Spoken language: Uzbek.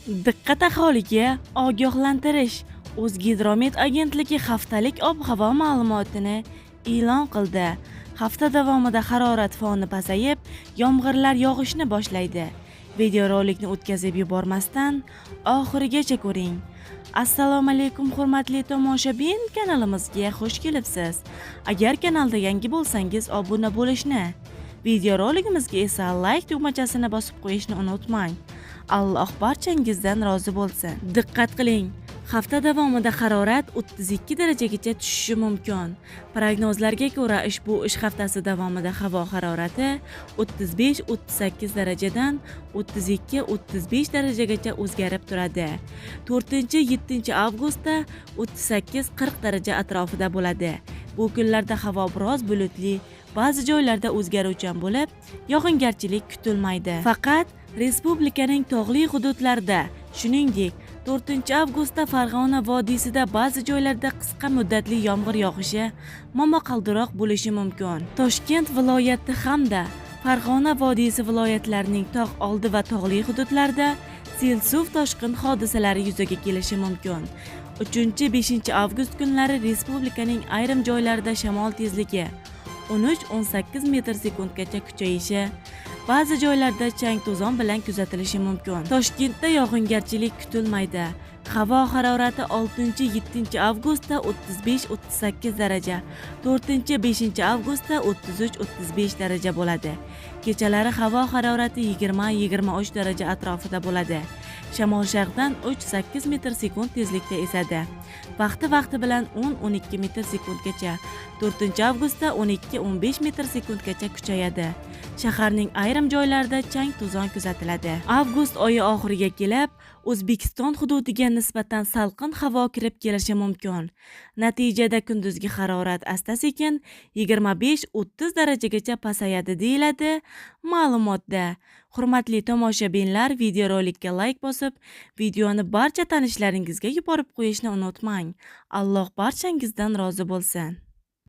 Diqqat aholiga ogohlantirish! O'zgidromet agentligi haftalik ob-havo ma'lumotini e'lon qildi. Hafta davomida harorat foni pasayib, yomg'irlar yog'ishni boshlaydi. Videorolikni o'tkazib yubormasdan oxirigacha ko'ring. Assalomu alaykum hurmatli tomoshabin, kanalimizga xush kelibsiz. Agar kanalda yangi bo'lsangiz obuna bo'lishni, videoroligimizga esa like tugmachasini bosib qo'yishni unutmang. Alloh barchangizdan rozi bo'lsin. Diqqat qiling! Hafta davomida harorat 32 darajagacha tushishi mumkin. Prognozlarga ko'ra, ushbu ish haftasi davomida havo harorati 35-38 darajadan 32-35 darajagacha o'zgarib turadi. 4-7 avgustda 38-40 daraja atrofida bo'ladi. Bu kunlarda havo biroz bulutli, ba'zi joylarda o'zgaruvchan bo'lib, yog'ingarchilik kutilmaydi. Faqat respublikaning tog'li hududlarida, shuningdek, 4 avgustda Farg'ona vodiysida ba'zi joylarda qisqa muddatli yomg'ir yog'ishi, momaqaldiroq bo'lishi mumkin. Toshkent viloyati hamda Farg'ona vodiysi viloyatlarining tog' oldi va tog'li hududlarida sel suv toshqin hodisalari yuzaga kelishi mumkin. 3-5 avgust kunlari respublikaning ayrim joylarida shamol tezligi 13-18 metr sekundgacha kuchayishi, ba'zi joylarda chang to'zon bilan kuzatilishi mumkin. Toshkentda yog'ingarchilik kutilmaydi. Havo harorati 6-7 avgustda 35-38 daraja, 4-5 avgustda 33-35 daraja bo'ladi. Kechalari havo harorati 20-23 daraja atrofida bo'ladi. Shamol sharqdan 3-8 metr sekund tezlikda esadi. Vaqti-vaqti bilan 10-12 metr sekundgacha, 4 avgustda 12-15 metr sekundgacha kuchayadi. Shaharning ayrim joylarida chang to'zon kuzatiladi. Avgust oyi oxiriga kelib, O'zbekiston hududiga nisbatan salqin havo kirib kelishi mumkin. Natijada kunduzgi harorat asta-sekin 25-30 darajagacha pasayadi, deyiladi ma'lumotda. Hurmatli tomoshabinlar, videorolikka like bosib, videoni barcha tanishlaringizga yuborib qo'yishni unutmang. Alloh barchangizdan rozi bo'lsin.